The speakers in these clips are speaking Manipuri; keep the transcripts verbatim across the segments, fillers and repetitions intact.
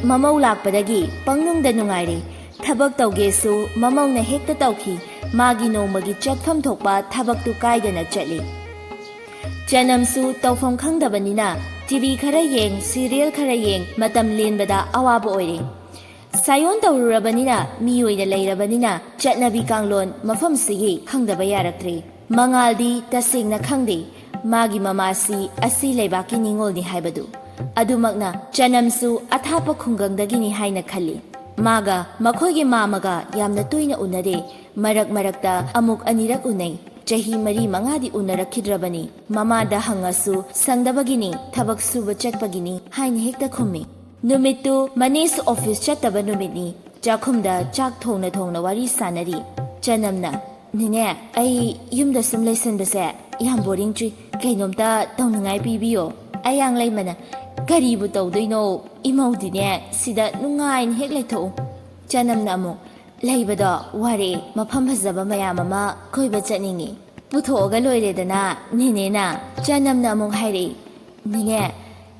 ꯃꯃꯧ ꯂꯥꯛꯄꯗꯒꯤ ꯄꯪꯅꯨꯡꯗ ꯅꯨꯡꯉꯥꯏꯔꯦ꯫ ꯊꯕꯛ ꯇꯧꯒꯦꯁꯨ ꯃꯃꯧꯅ ꯍꯦꯛꯇ ꯇꯧꯈꯤ꯫ ꯃꯥꯒꯤ ꯅꯣꯡꯃꯒꯤ ꯆꯠꯐꯝ ꯊꯣꯛꯄ ꯊꯕꯛꯇꯨ ꯀꯥꯏꯗꯅ ꯆꯠꯂꯤ꯫ ꯆꯅꯝꯁꯨ ꯇꯧꯐꯝ ꯈꯪꯗꯕꯅꯤꯅ ꯇꯤꯚꯤ ꯈꯔ ꯌꯦꯡ, ꯁꯤꯔꯤꯌꯦꯜ ꯈꯔ ꯌꯦꯡ, ꯃꯇꯝ ꯂꯦꯟꯕꯗ ꯑꯋꯥꯕ ꯑꯣꯏꯔꯦ꯫ ꯁꯥꯏꯑꯣꯟ ꯇꯧꯔꯨꯔꯕꯅꯤꯅ, ꯃꯤ ꯑꯣꯏꯅ ꯂꯩꯔꯕꯅꯤꯅ ꯆꯠꯅꯕꯤ ꯀꯥꯡꯂꯣꯟ ꯃꯐꯝꯁꯤꯒꯤ ꯈꯪꯗꯕ ꯌꯥꯔꯛꯇ꯭ꯔꯦ꯫ ꯃꯉꯥꯜꯗꯤ ꯇꯁꯦꯡꯅ ꯈꯪꯗꯦ ꯃꯥꯒꯤ ꯃꯃꯥꯁꯤ ꯑꯁꯤ ꯂꯩꯕꯥꯛꯀꯤ ꯅꯤꯉꯣꯜꯅꯤ ꯍꯥꯏꯕꯗꯨ꯫ ꯑꯗꯨꯃꯛꯅ ꯆꯅꯝꯁꯨ ꯑꯊꯥꯞꯄ ꯈꯨꯡꯒꯪꯗꯒꯤꯅꯤ ꯍꯥꯏꯅ ꯈꯜꯂꯤ꯫ ꯃꯥꯒ ꯃꯈꯣꯏꯒꯤ ꯃꯥꯃꯒ ꯌꯥꯝꯅ ꯇꯣꯏꯅ ꯎꯅꯔꯦ꯫ ꯃꯔꯛ ꯃꯔꯛꯇ ꯑꯃꯨꯛ ꯑꯅꯤꯔꯛ ꯎꯅꯩ꯫ ꯆꯍꯤ ꯃꯔꯤ ꯃꯉꯥꯗꯤ ꯎꯅꯔꯛꯈꯤꯗ꯭ꯔꯕꯅꯤ꯫ ꯃꯃꯥꯗ ꯍꯪꯉꯁꯨ ꯁꯪꯗꯕꯒꯤꯅꯤ, ꯊꯕꯛ ꯁꯨꯕ ꯆꯠꯄꯒꯤꯅꯤ ꯍꯥꯏꯅ ꯍꯦꯛꯇ ꯈꯨꯝꯃꯤ꯫ ꯅꯨꯃꯤꯠꯇꯨ ꯃꯅꯤꯁ ꯑꯣꯐꯤꯁ ꯆꯠꯇꯕ ꯅꯨꯃꯤꯠꯅꯤ꯫ ꯆꯥꯛꯈꯨꯝꯗ ꯆꯥꯛ ꯊꯣꯡꯅ ꯊꯣꯡꯅ ꯋꯥꯔꯤ ꯁꯥꯟꯅꯔꯤ꯫ ꯆꯅꯝꯅ, "ꯅꯦꯅꯦ, ꯑꯩ ꯌꯨꯝꯗ ꯁꯨꯝ ꯂꯩꯁꯟꯕꯁꯦ ꯌꯥꯝ ꯕꯣꯔꯤꯡ ꯆꯨꯏ꯫ ꯀꯩꯅꯣꯝꯇ ꯇꯧꯅꯤꯡꯉꯥꯏ ꯄꯤꯕꯤꯌꯣ꯫" ꯑꯌꯥꯡ ꯂꯩꯃꯅ, "ꯀꯔꯤꯕꯨ ꯇꯧꯗꯣꯏꯅꯣ? ꯏꯃꯧꯗꯤꯅꯦ ꯁꯤꯗ ꯅꯨꯡꯉꯥꯏꯅ ꯍꯦꯛ ꯂꯩꯊꯣꯛꯎ꯫" ꯆꯅꯝꯅ ꯑꯃꯨꯛ, "ꯂꯩꯕꯗꯣ ꯋꯥꯔꯦ, ꯃꯐꯝ ꯐꯖꯕ ꯃꯌꯥꯝ ꯑꯃ ꯀꯣꯏꯕ ꯆꯠꯅꯤꯡꯉꯤ꯫" "ꯄꯨꯊꯣꯛꯑꯒ ꯂꯣꯏꯔꯦꯗꯅ, ꯅꯦꯅꯦꯅ꯫" ꯆꯅꯝꯅ ꯑꯃꯨꯛ ꯍꯥꯏꯔꯛꯏ, "ꯅꯦꯅꯦ,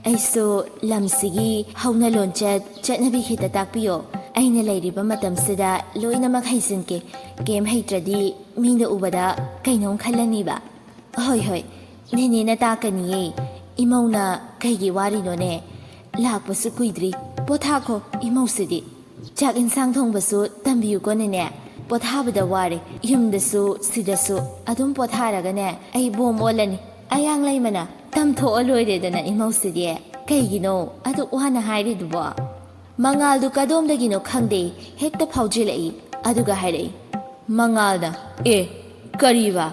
ꯑꯩꯁꯨ ꯂꯝꯁꯤꯒꯤ ꯍꯧꯅ ꯂꯣꯟꯆꯠ, ꯆꯠꯅꯕꯤ ꯈꯤꯇ ꯇꯥꯛꯄꯤꯌꯣ꯫ ꯑꯩꯅ ꯂꯩꯔꯤꯕ ꯃꯇꯝꯁꯤꯗ ꯂꯣꯏꯅꯃꯛ ꯍꯩꯖꯤꯟꯒꯦ꯫ ꯀꯩꯝ ꯍꯩꯇ꯭ꯔꯗꯤ ꯃꯤꯅ ꯎꯕꯗ ꯀꯩꯅꯣꯝ ꯈꯜꯂꯅꯤꯕ꯫" "ꯍꯣꯏ, ꯍꯣꯏ, ꯅꯦꯅꯦꯅ ꯇꯥꯛꯀꯅꯤꯌꯦ꯫ ꯏꯃꯧꯅ ꯀꯩꯒꯤ ꯋꯥꯔꯤꯅꯣꯅꯦ? ꯂꯥꯛꯄꯁꯨ ꯀꯨꯏꯗ꯭ꯔꯤ꯫ ꯄꯣꯊꯥꯈꯣ, ꯏꯃꯧꯁꯤꯗꯤ꯫" "ꯆꯥꯛ ꯏꯟꯁꯥꯡ ꯊꯣꯡꯕꯁꯨ ꯇꯝꯕꯤꯌꯨꯀꯣ ꯅꯦꯅꯦ꯫ ꯄꯣꯊꯥꯕꯗ ꯋꯥꯔꯦ꯫ ꯌꯨꯝꯗꯁꯨ ꯁꯤꯗꯁꯨ ꯑꯗꯨꯝ ꯄꯣꯊꯥꯔꯒꯅꯦ ꯑꯩ ꯕꯣꯝ ꯑꯣꯜꯂꯅꯤ꯫" ꯑꯌꯥꯡ ꯂꯩꯃꯅ, "ꯇꯝꯊꯣꯛꯑ ꯂꯣꯏꯔꯦꯗꯅ ꯏꯃꯧꯁꯤꯗꯤ꯫ ꯀꯩꯒꯤꯅꯣ ꯑꯗꯨꯛ ꯋꯥꯅ ꯍꯥꯏꯔꯤꯗꯨꯕꯣ?" ꯃꯉꯥꯜꯗꯨ ꯀꯗꯣꯝꯗꯒꯤꯅꯣ ꯈꯪꯗꯦ ꯍꯦꯛꯇ ꯐꯥꯎꯖꯤꯜꯂꯛꯏ꯫ ꯑꯗꯨꯒ ꯍꯥꯏꯔꯛꯏ, ꯃꯉꯥꯜꯅ, "ꯑꯦ, ꯀꯔꯤꯕ?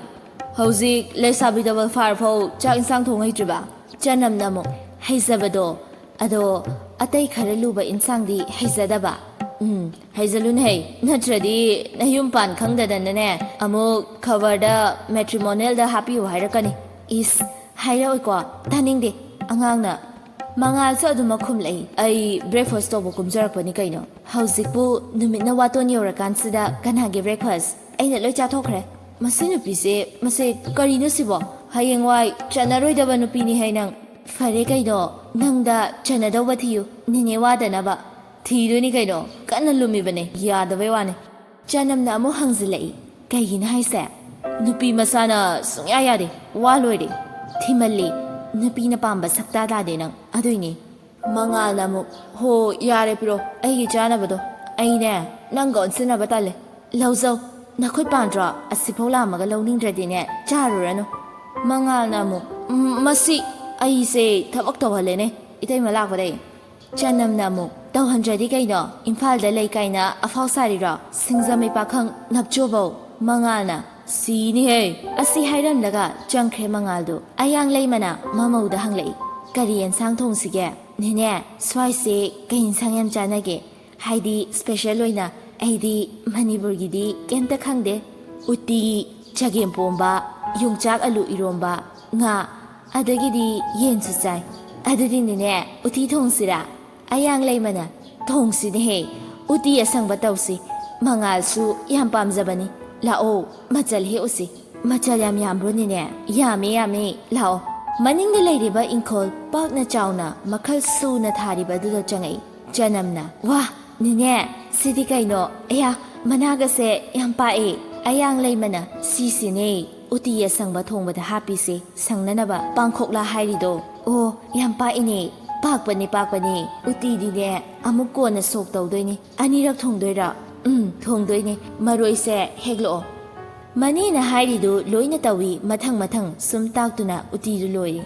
ꯍꯧꯖꯤꯛ ꯂꯩꯁꯥꯕꯤ ꯗꯕꯜ ꯐꯥꯔ ꯐꯥꯎ ꯆꯥꯛ ꯏꯟꯁꯥꯡ ꯊꯣꯡ ꯍꯩꯇ꯭ꯔꯤꯕ?" ꯆꯅꯝꯅ ꯑꯃꯨꯛ, "ꯍꯩꯖꯕꯗꯣ, ꯑꯗꯣ ꯑꯇꯩ ꯈꯔ ꯂꯨꯕ ꯏꯟꯁꯥꯡꯗꯤ ꯍꯩꯖꯗꯕ?" "ꯎꯝ, ꯍꯩꯖꯜꯂꯨꯅꯦ ꯍꯩ, ꯅꯠꯇ꯭ꯔꯗꯤ ꯅꯌꯨꯝ ꯄꯥꯟ ꯈꯪꯗꯗꯅꯅꯦ ꯑꯃꯨꯛ ꯈꯕꯔꯗ ꯃꯦꯇ꯭ꯔꯤꯃꯣꯅꯤꯌꯦꯜꯗ ꯍꯥꯞꯄꯤꯌꯨ ꯍꯥꯏꯔꯛꯀꯅꯤ꯫" "ꯏꯁ, ꯍꯥꯏꯔꯛꯑꯣꯏꯀꯣ, ꯇꯥꯅꯤꯡꯗꯦ ꯑꯉꯥꯡꯅ꯫" ꯃꯉꯥꯜꯁꯨ ꯑꯗꯨꯃꯛ ꯈꯨꯝꯂꯛꯏ, "ꯑꯩ ꯕ꯭ꯔꯦꯛꯐꯥꯁ ꯇꯧꯕ ꯀꯨꯝꯖꯔꯛꯄꯅꯤ ꯀꯩꯅꯣ꯫ ꯍꯧꯖꯤꯛꯄꯨ ꯅꯨꯃꯤꯠꯅ ꯋꯥꯇꯣꯟ ꯌꯧꯔꯀꯥꯟꯁꯤꯗ ꯀꯅꯥꯒꯤ ꯕ꯭ꯔꯦꯛꯐꯥꯁ? ꯑꯩꯅ ꯂꯣꯏ ꯆꯥꯊꯣꯛꯈ꯭ꯔꯦ꯫" "ꯃꯁꯤ ꯅꯨꯄꯤꯁꯦ, ꯃꯁꯦ ꯀꯔꯤꯅꯣ ꯁꯤꯕꯣ? ꯍꯌꯦꯡꯋꯥꯏ ꯆꯠꯅꯔꯣꯏꯗꯕ ꯅꯨꯄꯤꯅꯤ ꯍꯦ ꯅꯪ꯫ ꯐꯔꯦ ꯀꯩꯅꯣ, ꯅꯪꯗ ꯆꯟꯅꯗꯧꯕ ꯊꯤꯌꯨ, ꯅꯦꯅꯦ ꯋꯥꯗꯅꯕ꯫ ꯊꯤꯗꯣꯏꯅꯤ ꯀꯩꯅꯣ, ꯀꯟꯅ ꯂꯨꯝꯃꯤꯕꯅꯦ, ꯌꯥꯗꯕꯩ ꯋꯥꯅꯦ꯫ ꯆꯅꯝꯅ ꯑꯃꯨꯛ ꯍꯪꯖꯤꯜꯂꯛꯏ, ꯀꯩꯒꯤꯅꯣ ꯍꯥꯏꯁꯦ? ꯅꯨꯄꯤ ꯃꯆꯥꯅ ꯁꯨꯡꯌꯥ ꯌꯥꯗꯦ, ꯋꯥ ꯂꯣꯏꯔꯦ꯫ ꯊꯤꯃꯜꯂꯤ, ꯅꯨꯄꯤꯅ ꯄꯥꯝꯕ ꯁꯛꯇꯥ ꯇꯥꯗꯦ ꯅꯪ, ꯑꯗꯨꯏꯅꯦ꯫ ꯃꯉꯥꯜꯅ ꯑꯃꯨꯛ, ꯍꯣ, ꯌꯥꯔꯦ, ꯄꯤꯔꯣ, ꯑꯩꯒꯤ ꯆꯥꯅꯕꯗꯣ꯫ ꯑꯩꯅꯦ, ꯅꯪꯒ ꯑꯣꯟꯁꯤꯟꯅꯕ ꯇꯜꯂꯦ꯫ ꯂꯧꯖꯧ, ꯅꯈꯨꯠ ꯄꯥꯟꯗ꯭ꯔꯣ? ꯑꯁꯤꯐꯥꯎ ꯂꯥꯝꯃꯒ ꯂꯧꯅꯤꯡꯗ꯭ꯔꯗꯤꯅꯦ, ꯆꯥꯔꯨꯔꯅꯨ꯫ ꯃꯉꯥꯜꯅ ꯑꯃꯨꯛ, "ꯎꯝ, ꯃꯁꯤ ꯑꯩꯁꯦ ꯊꯕꯛ ꯇꯧꯍꯜꯂꯦꯅꯦ, ꯏꯇꯩꯃ ꯂꯥꯛꯄꯗꯩ"꯫ ꯆꯅꯝꯅ ꯑꯃꯨꯛ, "ꯇꯧꯍꯟꯗ꯭ꯔꯗꯤ ꯀꯩꯅꯣ? ꯏꯝꯐꯥꯜꯗ ꯂꯩ ꯀꯥꯏꯅ ꯑꯐꯥꯎ ꯁꯥꯔꯤꯔꯣ? ꯁꯤꯡꯖꯃꯩ ꯄꯥꯈꯪ ꯅꯞꯆꯣꯕꯧ"꯫ ꯃꯉꯥꯜꯅ, "ꯁꯤꯅꯤꯍꯦ"꯫ ꯑꯁꯤ ꯍꯥꯏꯔꯝꯂꯒ ꯆꯪꯈ꯭ꯔꯦ ꯃꯉꯥꯜꯗꯨ꯫ ꯑꯌꯥꯡ ꯂꯩꯃꯅ ꯃꯃꯧꯗ ꯍꯪꯂꯛꯏ, "ꯀꯔꯤ ꯑꯦꯟꯁꯥꯡ ꯊꯣꯡꯁꯤꯒꯦ? ꯅꯦꯅꯦ, ꯁ꯭ꯋꯥꯏꯁꯦ ꯀꯩ ꯑꯦꯟꯁꯥꯡ ꯌꯥꯝ ꯆꯥꯅꯒꯦ? ꯍꯥꯏꯗꯤ ꯁ꯭ꯄꯦꯁꯦꯜ ꯑꯣꯏꯅ, ꯑꯩꯗꯤ ꯃꯅꯤꯄꯨꯔꯒꯤꯗꯤ ꯀꯩꯝꯇ ꯈꯪꯗꯦ꯫ ꯎꯇꯤ, ꯆꯒꯦꯝꯄꯣꯝꯕ, ꯌꯣꯡꯆꯥꯛ ꯑꯂꯨ ꯏꯔꯣꯝꯕ, ꯉꯥ, ꯑꯗꯒꯤꯗꯤ ꯌꯦꯟꯁꯨ ꯆꯥꯏ꯫ ꯑꯗꯨꯗꯤꯅꯦꯅꯦ, ꯎꯇꯤ ꯊꯣꯡꯁꯤꯔꯥ?" ꯑꯌꯥꯡ ꯂꯩꯃꯅ, "ꯊꯣꯡꯁꯤꯅꯦꯍꯦ, ꯎꯇꯤ ꯑꯁꯪꯕ ꯇꯧꯁꯤ꯫ ꯃꯉꯥꯜꯁꯨ ꯌꯥꯝ ꯄꯥꯝꯖꯕꯅꯤ꯫ ꯂꯥꯛꯑꯣ, ꯃꯆꯜ ꯍꯦꯛꯎꯁꯤ"꯫ "ꯃꯆꯜ ꯌꯥꯝ ꯌꯥꯝꯕ꯭ꯔꯣꯅꯦꯅꯦ?" "ꯌꯥꯝꯃꯦ, ꯌꯥꯝꯃꯦ, ꯂꯥꯛꯑꯣ"꯫ ꯃꯅꯤꯡꯗ ꯂꯩꯔꯤꯕ ꯏꯪꯈꯣꯜ ꯄꯥꯛꯅ ꯆꯥꯎꯅ ꯃꯈꯜ ꯁꯨꯅ ꯊꯥꯔꯤꯕ ꯑꯗꯨꯗ ꯆꯪꯉꯛꯏ꯫ ꯆꯅꯝꯅ, "ꯋꯥ, ꯅꯦꯅꯦ, ꯁꯤꯗꯤ ꯀꯩꯅꯣ? ꯑꯌꯥ, ꯃꯅꯥꯒꯁꯦ ꯌꯥꯝ ꯄꯥꯛꯑꯦ"꯫ ꯑꯌꯥꯡ ꯂꯩꯃꯅ, "ꯁꯤꯁꯤꯅꯦ ꯎꯇꯤ ꯑꯁꯪꯕ ꯊꯣꯡꯕꯗ ꯍꯥꯞꯄꯤꯁꯦ, ꯁꯪꯅꯅꯕ ꯄꯥꯡꯈꯣꯛꯂꯥ ꯍꯥꯏꯔꯤꯗꯣ"꯫ "ꯑꯣ, ꯌꯥꯝ ꯄꯥꯛꯏꯅꯦ"꯫ "ꯄꯥꯛꯄꯅꯦ, ꯄꯥꯛꯄꯅꯦ꯫ ꯎꯇꯤꯗꯤꯅꯦ ꯑꯃꯨꯛ ꯀꯣꯟꯅ ꯁꯣꯛ ꯇꯧꯗꯣꯏꯅꯦ꯫ ꯑꯅꯤꯔꯛ ꯊꯣꯡꯗꯣꯏꯔꯥ?" "ꯎꯝ, ꯊꯣꯡꯗꯣꯏꯅꯦ꯫ ꯃꯔꯣꯏꯁꯦ ꯍꯦꯛꯂꯛꯑꯣ"꯫ ꯃꯅꯦꯅ ꯍꯥꯏꯔꯤꯗꯨ ꯂꯣꯏꯅ ꯇꯧꯏ, ꯃꯊꯪ ꯃꯊꯪ ꯁꯨꯝ ꯇꯥꯛꯇꯨꯅ ꯎꯇꯤꯗꯨ ꯂꯣꯏꯔꯦ꯫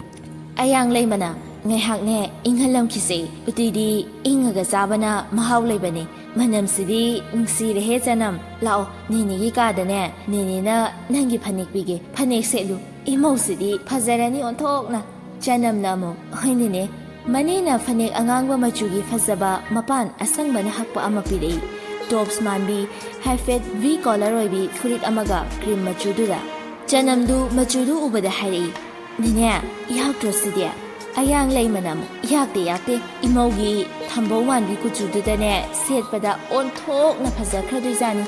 ꯑꯌꯥꯡ ꯂꯩꯃꯅ, "ꯉꯥꯏꯍꯥꯛꯅꯦ ꯏꯪꯍꯜꯂꯝꯈꯤꯁꯦ, ꯎꯇꯤꯗꯤ ꯏꯪꯉꯒ ꯆꯥꯕꯅ ꯃꯍꯥꯎ ꯂꯩꯕꯅꯤ꯫ ꯃꯅꯝꯁꯤꯗꯤ ꯅꯨꯡꯁꯤꯔꯦꯍꯦ ꯆꯅꯝ꯫ ꯂꯥꯛꯑꯣ, ꯅꯦꯅꯦꯒꯤ ꯀꯥꯗꯅꯦ, ꯅꯦꯅꯦꯅ ꯅꯪꯒꯤ ꯐꯅꯦꯛ ꯄꯤꯒꯦ꯫ ꯐꯅꯦꯛ ꯁꯦꯠꯂꯨ, ꯏꯃꯧꯁꯤꯗꯤ ꯐꯖꯔꯅꯤ ꯑꯣꯟꯊꯣꯛꯅ"꯫ ꯆꯅꯝꯅ ꯑꯃꯨꯛ, "ꯍꯣꯏ ꯅꯦꯅꯦ"꯫ ꯃꯅꯦꯅ ꯐꯅꯦꯛ ꯑꯉꯥꯡꯕ ꯃꯆꯨꯒꯤ ꯐꯖꯕ ꯃꯄꯥꯟ ꯑꯁꯪꯕꯅ ꯍꯛꯄ ꯑꯃ ꯄꯤꯔꯛꯏ꯫ ꯇꯣꯞꯁ ꯃꯥꯟꯕꯤ, ꯍꯥꯏꯐꯦꯠ ꯚꯤ ꯀꯣꯂꯔ ꯑꯣꯏꯕꯤ ꯐꯨꯔꯤꯠ ꯑꯃꯒ ꯀ꯭ꯔꯤꯝ ꯃꯆꯨꯗꯨꯗ꯫ ꯆꯅꯝꯗꯨ ꯃꯆꯨꯗꯨ ꯎꯕꯗ ꯍꯥꯏꯔꯛꯏ, "ꯅꯦꯅꯦ, ꯌꯥꯛꯇ꯭ꯔꯣ ꯁꯤꯗꯤ?" ꯑꯌꯥꯡ ꯂꯩꯃꯅ ꯑꯃꯨꯛ, "ꯌꯥꯛꯇꯦ, ꯌꯥꯛꯇꯦ꯫ ꯏꯃꯧꯒꯤ ꯊꯝꯕꯧ ꯃꯥꯟꯕꯤ ꯀꯨꯆꯨꯗꯨꯗꯅꯦ ꯁꯦꯠꯄꯗ ꯑꯣꯟꯊꯣꯛꯅ ꯐꯖꯈ꯭ꯔꯗꯣꯏꯖꯥꯠꯅꯤ"꯫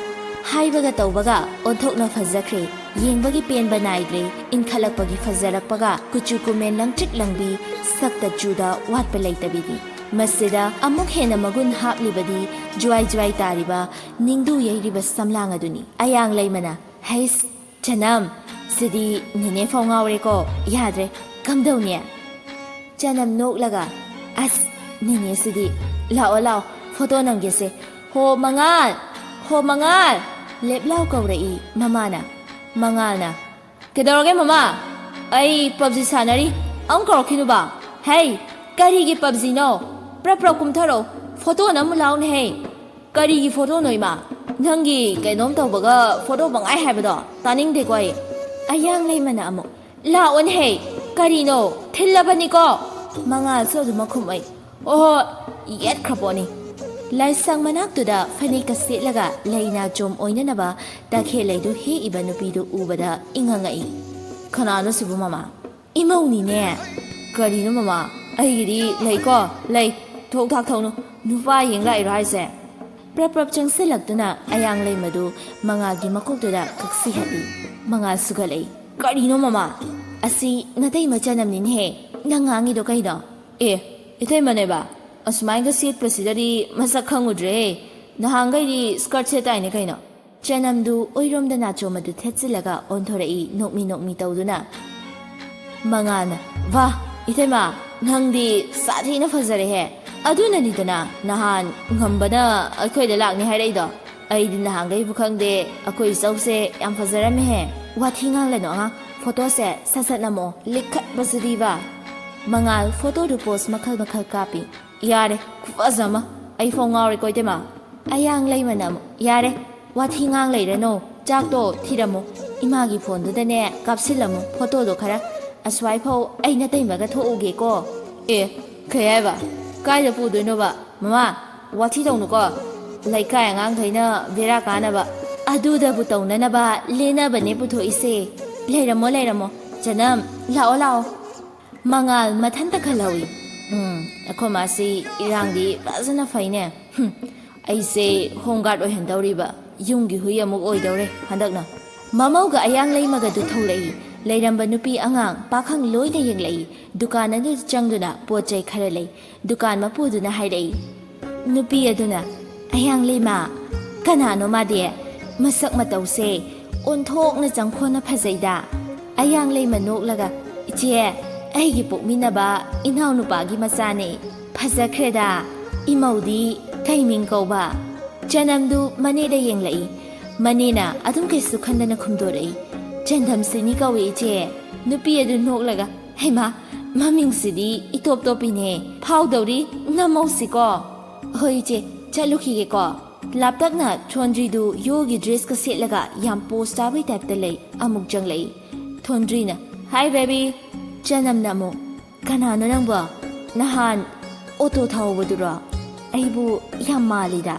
ꯍꯥꯏꯕꯒ ꯇꯧꯕꯒ ꯑꯣꯟꯊꯣꯛꯅ ꯐꯖꯈ꯭ꯔꯦ꯫ ꯌꯦꯡꯕꯒꯤ ꯄꯦꯟꯕ ꯅꯥꯏꯗ꯭ꯔꯦ꯫ ꯏꯟꯈꯠꯂꯛꯄꯒꯤ ꯐꯖꯔꯛꯄꯒ ꯀꯨꯆꯨ ꯀꯨꯃꯦꯟ ꯂꯪꯇ꯭ꯔꯤꯛ ꯂꯪꯕꯤ, ꯁꯛꯇ ꯆꯨꯗ ꯋꯥꯠꯄ ꯂꯩꯇꯕꯤꯅꯤ꯫ ꯃꯁꯤꯗ ꯑꯃꯨꯛ ꯍꯦꯟꯅ ꯃꯒꯨꯟ ꯍꯥꯞꯂꯤꯕꯗꯤ ꯖ꯭ꯋꯥꯏ ꯖ꯭ꯋꯥꯏ ꯇꯥꯔꯤꯕ ꯅꯤꯡꯗꯨ ꯌꯩꯔꯤꯕ ꯁꯝꯂꯥꯡ ꯑꯗꯨꯅꯤ꯫ ꯑꯌꯥꯡ ꯂꯩꯃꯅ, "ꯍꯩꯁ, ꯆꯅꯝ, ꯁꯤꯗꯤ ꯅꯦꯅꯦ ꯐꯥꯎ ꯉꯥꯎꯔꯦꯀꯣ꯫ ꯌꯥꯗ꯭ꯔꯦ, ꯀꯝꯗꯧꯅꯤ?" ꯆꯅꯝ ꯅꯣꯛꯂꯒ, "ꯑꯁ, ꯅꯦꯅꯦꯁꯤꯗꯤ, ꯂꯥꯛꯑꯣ, ꯂꯥꯛꯑꯣ, ꯐꯣꯇꯣ ꯅꯝꯒꯦꯁꯦ꯫ ꯍꯣ ꯃꯉꯥꯜ, ꯍꯣ ꯃꯉꯥꯜ!" ꯂꯦꯞꯂꯥꯎ ꯀꯧꯔꯛꯏ ꯃꯃꯥꯅ꯫ ꯃꯉꯥꯜꯅ, "ꯀꯩꯗꯧꯔꯒꯦ ꯃꯃꯥ? ꯑꯩ ꯄꯞꯖꯤ ꯁꯥꯟꯅꯔꯤ, ꯑꯃꯨꯛ ꯀꯧꯔꯛꯈꯤꯅꯨꯕ꯫ ꯍꯩ, ꯀꯔꯤꯒꯤ ꯄꯞꯖꯤꯅꯣ? ꯄ꯭ꯔꯞ ꯄ꯭ꯔꯞ ꯀꯨꯝꯊꯔꯛꯑꯣ, ꯐꯣꯇꯣ ꯅꯝꯃꯨ ꯂꯥꯎꯅꯦꯍꯦ꯫" "ꯀꯔꯤꯒꯤ ꯐꯣꯇꯣꯅꯣ ꯏꯃꯥ? ꯅꯪꯒꯤ ꯀꯩꯅꯣꯝ ꯇꯧꯕꯒ ꯐꯣꯇꯣ ꯄꯪꯉꯥꯏ ꯍꯥꯏꯕꯗꯣ ꯇꯥꯅꯤꯡꯗꯦꯀꯣ ꯑꯩ꯫" ꯑꯌꯥꯡ ꯂꯩꯃꯅ ꯑꯃꯨꯛ, "ꯂꯥꯛꯑꯣꯅꯦꯍꯦ, ꯀꯔꯤꯅꯣ? ꯊꯤꯜꯂꯕꯅꯤꯀꯣ!" ꯃꯉꯥꯜꯁꯨ ꯑꯗꯨꯃꯛ ꯈꯨꯝꯃꯛꯏ꯫ "ꯑꯣꯍꯣ, ꯌꯦꯠꯈ꯭ꯔ ꯄꯣꯠꯅꯤ꯫" ꯂꯥꯏꯁꯪ ꯃꯅꯥꯛꯇꯨꯗ ꯐꯅꯦꯛꯀ ꯁꯦꯠꯂꯒ ꯂꯩ ꯅꯥꯆꯣꯝ ꯑꯣꯏꯅꯅꯕ ꯇꯈꯦꯜ ꯂꯩꯗꯨ ꯍꯦꯛꯏꯕ ꯅꯨꯄꯤꯗꯨ ꯎꯕꯗ ꯏꯉꯛ ꯉꯛꯏ꯫ "ꯀꯅꯥꯅꯣ ꯁꯤꯕꯨ ꯃꯃꯥ?" "ꯏꯃꯧꯅꯤꯅꯦ꯫" "ꯀꯔꯤꯅꯣ ꯃꯃꯥ? ꯑꯩꯒꯤꯗꯤ ꯂꯩꯀꯣ, ꯂꯩ꯫ ꯊꯣꯛ ꯊꯥꯛ ꯊꯧꯅꯨ꯫ ꯅꯨꯄꯥ ꯌꯦꯡ ꯂꯥꯛꯏꯔꯣ ꯍꯥꯏꯁꯦ?" ꯄ꯭ꯔꯞ ꯄ꯭ꯔꯞ ꯆꯪꯁꯤꯜꯂꯛꯇꯨꯅ ꯑꯌꯥꯡ ꯂꯩꯃꯗꯨ ꯃꯉꯥꯜꯒꯤ ꯃꯀꯣꯛꯇꯨꯗ ꯀꯛꯁꯤꯍꯠꯂꯤ꯫ ꯃꯉꯥꯜ ꯁꯨꯒꯠꯂꯛꯏ꯫ "ꯀꯔꯤꯅꯣ ꯃꯃꯥ?" "ꯑꯁꯤ ꯅꯇꯩꯃ ꯆꯅꯝꯅꯤꯅꯦꯍꯦ꯫ ꯅꯪ ꯉꯥꯡꯉꯤꯗꯣ ꯀꯩꯅꯣ?" "ꯑꯦ, ꯏꯇꯩꯃꯅꯦꯕ? ꯑꯁꯨꯃꯥꯏꯅꯒ ꯁꯦꯠꯄꯁꯤꯗꯗꯤ ꯃꯁꯛ ꯈꯪꯉꯨꯗ꯭ꯔꯦꯍꯦ꯫ ꯅꯍꯥꯟꯈꯩꯗꯤ ꯁ꯭ꯀꯔꯠ ꯁꯦꯠꯇꯥꯏꯅꯦ ꯀꯩꯅꯣ?" ꯆꯅꯝꯗꯨ ꯑꯣꯏꯔꯣꯝꯗ ꯅꯥꯆꯣꯝ ꯑꯗꯨ ꯊꯦꯠꯆꯤꯜꯂꯒ ꯑꯣꯟꯊꯣꯔꯛꯏ, ꯅꯣꯛꯃꯤ ꯅꯣꯛꯃꯤ ꯇꯧꯗꯨꯅ꯫ ꯃꯉꯥꯜꯅ, "ꯋꯥ, ꯏꯇꯩꯃ, ꯅꯪꯗꯤ ꯁꯥꯊꯤꯅ ꯐꯖꯔꯦꯍꯦ꯫ ꯑꯗꯨꯅꯅꯤꯗꯅ ꯅꯍꯥꯟ ꯉꯝꯕꯅ ꯑꯩꯈꯣꯏꯗ ꯂꯥꯛꯅꯤ ꯍꯥꯏꯔꯛꯏꯗꯣ꯫ ꯑꯩꯗꯤ ꯅꯍꯥꯟꯈꯩꯕꯨ ꯈꯪꯗꯦ, ꯑꯩꯈꯣꯏ ꯏꯆꯧꯁꯦ ꯌꯥꯝ ꯐꯖꯔꯝꯃꯦꯍꯦ꯫" "ꯋꯥꯊꯤ ꯉꯥꯡꯂꯅꯨ ꯑꯉꯥꯡ, ꯐꯣꯇꯣꯁꯦ ꯁꯠ ꯁꯠ ꯅꯝꯃꯛꯑꯣ, ꯂꯤꯛꯈꯠꯄꯁꯤꯗꯤꯕ꯫" ꯃꯉꯥꯜ ꯐꯣꯇꯣꯗꯨ ꯄꯣꯁ ꯃꯈꯜ ꯃꯈꯜ ꯀꯥꯞꯄꯤ꯫ "ꯌꯥꯔꯦ, ꯈꯨꯐꯖ ꯑꯃ꯫ ꯑꯩ ꯐꯥꯎ ꯉꯥꯎꯔꯦꯀꯣ ꯏꯇꯩꯃ꯫" ꯑꯌꯥꯡ ꯂꯩꯃꯅ ꯑꯃꯨꯛ, "ꯌꯥꯔꯦ, ꯋꯥꯊꯤ ꯉꯥꯡ ꯂꯩꯔꯅꯨ꯫ ꯆꯥꯛꯇꯣ ꯊꯤꯔꯝꯃꯨ꯫ ꯏꯃꯥꯒꯤ ꯐꯣꯟꯗꯨꯗꯅꯦ ꯀꯥꯞꯁꯤꯜꯂꯝꯃꯨ ꯐꯣꯇꯣꯗꯣ ꯈꯔ꯫ ꯑꯁ꯭ꯋꯥꯏꯐꯥꯎ ꯑꯩ ꯅꯇꯩꯃꯒ ꯊꯣꯛꯎꯒꯦꯀꯣ꯫" "ꯑꯦ, ꯀꯩ ꯍꯥꯏꯕ? ꯀꯥꯏꯗ ꯄꯨꯗꯣꯏꯅꯣꯕ? ꯃꯃꯥ, ꯋꯥꯊꯤ ꯇꯧꯅꯨꯀꯣ꯫ ꯂꯩꯀꯥꯏ ꯑꯉꯥꯡꯈꯩꯅ ꯕꯦꯔꯥ ꯀꯥꯅꯕ꯫" "ꯑꯗꯨꯗꯕꯨ ꯇꯧꯅꯅꯕ ꯂꯦꯟꯅꯕꯅꯦ ꯄꯨꯊꯣꯛꯏꯁꯦ꯫ ꯂꯩꯔꯝꯃꯣ, ꯂꯩꯔꯝꯃꯣ꯫ ꯆꯅꯝ, ꯂꯥꯛꯑꯣ, ꯂꯥꯛꯑꯣ꯫" ꯃꯉꯥꯜ ꯃꯊꯟꯇ ꯈꯜꯍꯧꯏ꯫ "ꯎꯝ, ꯑꯩꯈꯣꯏ ꯃꯥꯁꯤ ꯏꯔꯥꯡꯗꯤ ꯐꯖꯅ ꯐꯩꯅꯦ꯫ ꯍꯨꯝ, ꯑꯩꯁꯦ ꯍꯣꯝ ꯒꯥꯔꯗ ꯑꯣꯏꯍꯟꯗꯧꯔꯤꯕ꯫ ꯌꯨꯝꯒꯤ ꯍꯨꯏ ꯑꯃꯨꯛ ꯑꯣꯏꯗꯧꯔꯦ ꯍꯟꯗꯛꯅ꯫ ꯃꯃꯧꯒ ꯑꯌꯥꯡ ꯂꯩꯃꯒꯗꯨ ꯊꯣꯛꯂꯛꯏ꯫ ꯂꯩꯔꯝꯕ ꯅꯨꯄꯤ ꯑꯉꯥꯡ ꯄꯥꯈꯪ ꯂꯣꯏꯅ ꯌꯦꯡꯂꯛꯏ꯫ ꯗꯨꯀꯥꯟ ꯑꯗꯨꯗ ꯆꯪꯗꯨꯅ ꯄꯣꯠ ꯆꯩ ꯈꯔ ꯂꯩ꯫ ꯗꯨꯀꯥꯟ ꯃꯄꯨꯗꯨꯅ ꯍꯥꯏꯔꯛꯏ꯫ ꯅꯨꯄꯤ ꯑꯗꯨꯅ, "ꯑꯌꯥꯡ ꯂꯩꯃ, ꯀꯅꯥꯅꯣ ꯃꯥꯗꯤ? ꯃꯁꯛ ꯃꯇꯧꯁꯦ ꯑꯣꯟꯊꯣꯛꯅ ꯆꯪꯈꯣꯟꯅ ꯐꯖꯩꯗ꯫" ꯑꯌꯥꯡ ꯂꯩꯃ ꯅꯣꯛꯂꯒ, "ꯏꯆꯦ, ꯑꯩꯒꯤ ꯄꯣꯛꯃꯤꯟꯅꯕ ꯏꯅꯥꯎꯅꯨꯄꯥꯒꯤ ꯃꯆꯥꯅꯦ꯫ ꯐꯖꯈ꯭ꯔꯦꯗ꯫ ꯏꯃꯧꯗꯤ ꯀꯩ ꯃꯤꯡ ꯀꯧꯕ?" ꯆꯅꯝꯗꯨ ꯃꯅꯦꯗ ꯌꯦꯡꯂꯛꯏ꯫ ꯃꯅꯦꯅ ꯑꯗꯨꯝ ꯀꯩꯁꯨ ꯈꯟꯗꯅ ꯈꯨꯝꯗꯣꯔꯛꯏ, "ꯆꯟꯗꯝꯁꯤꯅꯤ ꯀꯧꯏ, ꯏꯆꯦ꯫" ꯅꯨꯄꯤ ꯑꯗꯨ ꯅꯣꯛꯂꯒ, "ꯍꯩꯃꯥ, ꯃꯃꯤꯡꯁꯤꯗꯤ ꯏꯇꯣꯞ ꯇꯣꯞꯄꯤꯅꯦ꯫ ꯐꯥꯎꯗꯧꯔꯤ, ꯅꯝꯃꯧꯁꯤꯀꯣ꯫" "ꯍꯣꯏ ꯏꯆꯦ, ꯆꯠꯂꯨꯈꯤꯒꯦꯀꯣ꯫" ꯂꯥꯞꯇꯛꯅ ꯊꯣꯟꯗ꯭ꯔꯤꯗꯨ ꯌꯣꯒꯤ ꯗ꯭ꯔꯦꯁꯀ ꯁꯦꯠꯂꯒ ꯌꯥꯝ ꯄꯣꯁ ꯇꯥꯕꯩ ꯇꯥꯏꯞꯇ ꯂꯩ ꯑꯃꯨꯛ ꯆꯪꯂꯛꯏ꯫ ꯊꯣꯟꯗ꯭ꯔꯤꯅ, "Hi baby꯫" ꯆꯅꯝꯅ ꯑꯃꯨꯛ, "ꯀꯅꯥꯅꯣ ꯅꯪꯕꯣ? ꯅꯍꯥꯟ ꯑꯣꯇꯣ ꯊꯧꯕꯗꯨꯔꯣ? ꯑꯩꯕꯨ ꯌꯥꯝ ꯃꯥꯜꯂꯤꯗ꯫"